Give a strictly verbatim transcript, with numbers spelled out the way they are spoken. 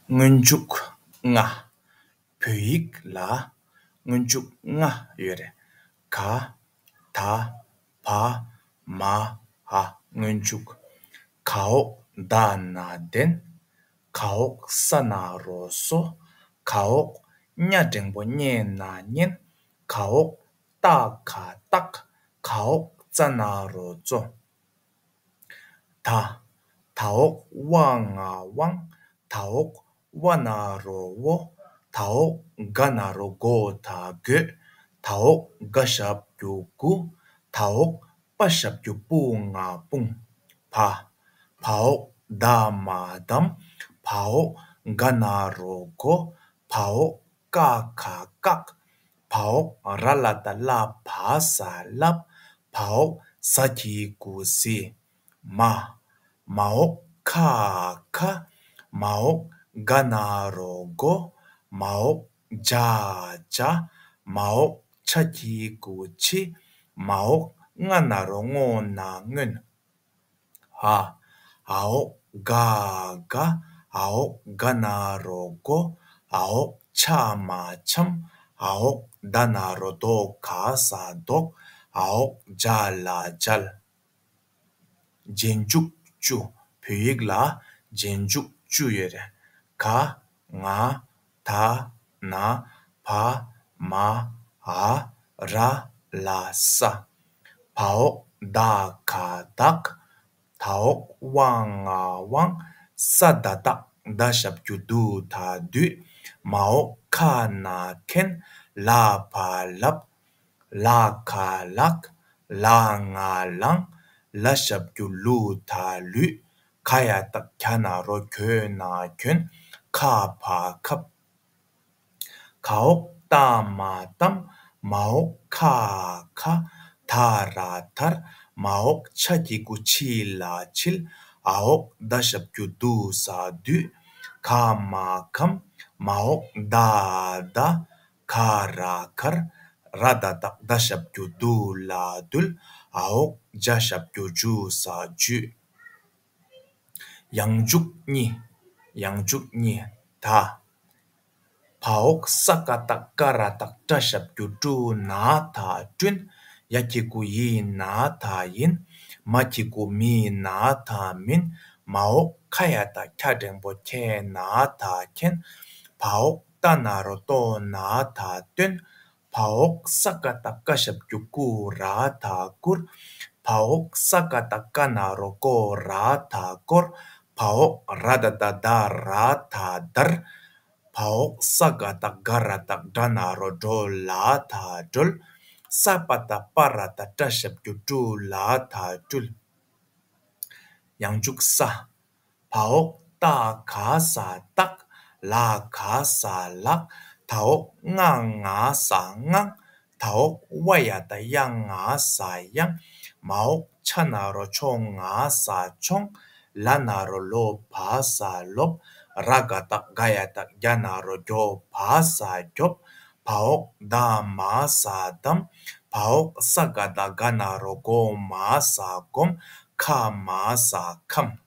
སྔོན་འཇུག་ལྔ། བོད་ཡིག་ལ་སྔོན་འཇུག་ལྔ་ཡོད་རེད། ག་ད་བ་མ་འ། སྔོན་འཇུག་ག་འོག་ད་ན་དན། ག་འོག་ས་ན་རོ་སོ། ག་འོག་ཉ་འགྲེང་བུ་ཉེ་ན་ཉན། ག་འོག་ཏ་ག་སྟག་ག་འོག་ཙ་ན་རོ་ཙོ། ད། ད་འོག་བ་ང་དབང་། ད་འོག་བ་ན་རོ་བོ། ད་འོག་ག་ན་རོ་གོ་ད་གོད། ད་འོག་ག་ཞབས་ཀྱུ་གུ། ད་འོག་པ་ཞབས་ཀྱུ་པུ་ང་དཔུང་། བ། བ་འོག་ད་མ་དམ། བ་འོག་ག་ན་རོ་གོ། བ་འོག་ཀ་ག་བཀག་བ་འོག་ར་ལ་བཏགས་ར་བ་ས་རླབས། བ་འོག་ཟ་གི་གུ་ཟི། མ། མ་འོག་ཁ་ཁ། མ་འོག་ག་ན་རོ་གོ། མ་འོག་ཇ་ཇ། མ་འོག་ཆ་གི་གུ་ཆི། མ་འོག་ང་ན་རོ་ངོ་ན་སྔོན། འ། འ་འོག་ག་ག། འ་འོག་ག་ན་རོ་གོ། འ་འོག་ཆ་མ་འཆམ། འ་འོག་ད་ན་རོ་དོ་ག་ས་དོགས། འ་འོག་ཇ་ལ་འཇལ། རྗེས་འཇུག་བཅུ། བོད་ཡིག་ལ་རྗེས་འཇུག་བཅུ་ཡོད་རེད། ག་ང་ད་ན་བ་མ་འ་ར་ལ་ས། བ་འོག་ད་ག་བདག་ད་འོག་བ་ང་དབང་། ས་ད་བཏགས་ད་ཞབས་ཀྱུ་དུ་ད་བདུད། མ་འོག་ཁ་ན་མཁན། ལ་བ་ལབ། ལ་ག་ལགས། ལ་ང་ལངས། ལ་ཞབས་ཀྱུ་ལུ་ད་ལུད། ག་ཡ་བཏགས་གྱ་ན་རོ་གྱོ་ན་གྱོན། ཁ་བ་ཁབ། ག་འོག་ཏ་མ་གཏམ། མ་འོག་ཁ་ཁ། ད་ར་དར། མ་འོག་ཆ་གི་གུ་ཆི་ལ་ཆིལ། འ་འོག་ད་ཞབས་ཀྱུ་དུ་ས་དུད། ག་མ་གམ། མ་འོག་ད་ད། ག་ར་གར། ར་ད་བཏགས་ད་ཞབས་ཀྱུ་དུ་ལ་དུལ། འ་འོག་ཇ་ཞབས་ཀྱུ་ཇུ་ས་ཇུད། ཡང་འཇུག་གཉིས། ཡང་འཇུག་གཉིས། ད། བ་འོག་ས་ཀ་བཏགས་ཀ་ར་བཏགས་ཀྲ་ཞབས་ཀྱུ་ཀྲུ་ན་ད་ཀྲུན། ཡ་གི་གུ་ཡི་ན་ད་ཡིན། མ་གི་གུ་མི་ན་ད་མིན། མ་འོག་ཁ་ཡ་བཏགས་ཁྱ་འགྲེང་བུ་ཁྱེ་ན་ད་མཁྱེན། བ་འོག་ཏ་ན་རོ་ཏོ་ན་ད་སྟོན། བ་འོག་ས་ཀ་བཏགས་ཀ་ཞབས་ཀྱུ་ཀུ་ར་ད་ཀུར། བ་འོག་ས་ཀ་བཏགས་ཀ་ན་རོ་ཀོ་ར་ད་ཀོར། བ་འོག་ར་ད་བཏགས་ད་ར་ད་དར། བ་འོག་ས་ག་བཏགས་ག་ར་བཏགས་གྲ་ན་རོ་གྲོ་ལ་ད་གྲོལ། ས་པ་བཏགས་པ་ར་བཏགས་པྲ་ཞབས་ཀྱུ་པྲུ་ལ་ད་པྲུལ། ཡང་འཇུག་ས། བ་འོག་ཏ་ག་ས་སྟག་ལ་ག་ས་ལགས། ད་འོག་ང་ང་ས་དངངས། ད་འོག་བ་ཡ་བཏགས་ཡ་ང་ས་དབྱངས། མ་འོག་ཆ་ན་རོ་ཆོ་ང་ས་མཆོངས། ལ་ན་རོ་ལོ་བ་ས་ལོབས། ར་ག་བཏགས་ག་ཡ་བཏགས་གྱ་ན་རོ་གྱོ་བ་ས་གྱོབ། བ་འོག་ད་མ་ས་དམ། བ་འོག་ས་ག་བཏགས་ག་ན་རོ་གོ་མ་ས་སྒོམ། ཁ་མ་ས་ཁམས།